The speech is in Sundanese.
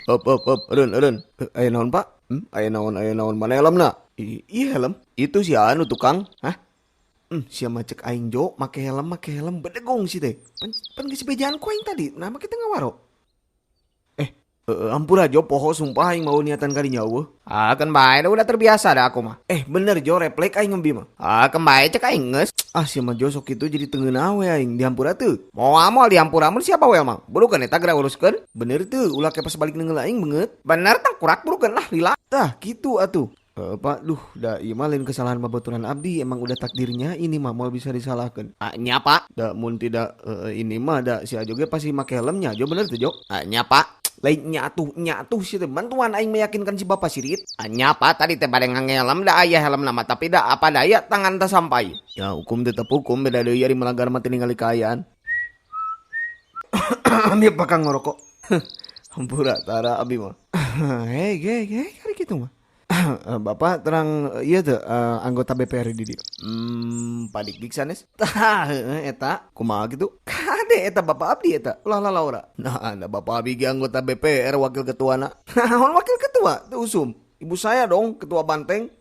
Up up up, eureun eureun. Aya naon, Pak? Aya naon, aya naon, mana helmna? Iya helm. Itu si anu tukang. Hah? Sia mah cek aing Jo, make helm bedegong sih teh. Pan geus bejaan ku aing tadi. Nah, make teu ngawaro. Ampura Jo, poho sumpah aing mau niatan kali nyawa. Ah, kan bae udah terbiasa dah aku mah. Bener Jo, refleks aing ngembi mah. Ah, kan bae cek aing geus. Ah, sia mah Jo sok kitu jadi teu ngeunah we aing dihampura teu. Moal moal dihampura mun siapa we mah. Burukeun eta geura uruskeun. Bener teu, ulah ke pas balik neungeul aing beungeut. Bener tangkurak burukeun lah lila. Tah, kitu atuh. Pak, duh, da ieu mah lain kesalahan babaturan abdi, emang udah takdirnya ini mah moal bisa disalahkeun. Ah, nya Pak. Da mun tidak ini mah da si Ajo ge pasti make helmnya, Jo bener teu Jo? Ah, nya Pak. Lain nya atuh sih teh bantuan aing meyakinkan si bapak sirit. Ah, nya Pak, tadi teh bade ngangelem da aya helm nama tapi da apa daya tangan teh sampai. Ya hukum tetep hukum, beda deui ari melanggar mah teu ningali kaayaan. Abi bakal ngerokok. Hampura tara abi mah. Hei, hei, hei, kali kitu mah. Bapak terang iya tuh anggota BPR di dieu. Pak Dik sanes. Tah, heueuh eta kumaha kitu? Kade eta bapak abdi eta. Ulah lah Laura. Nah, ada bapak abdi ge anggota BPR wakil ketuana. Naon wakil ketua? Teu usum. Ibu saya dong ketua banteng.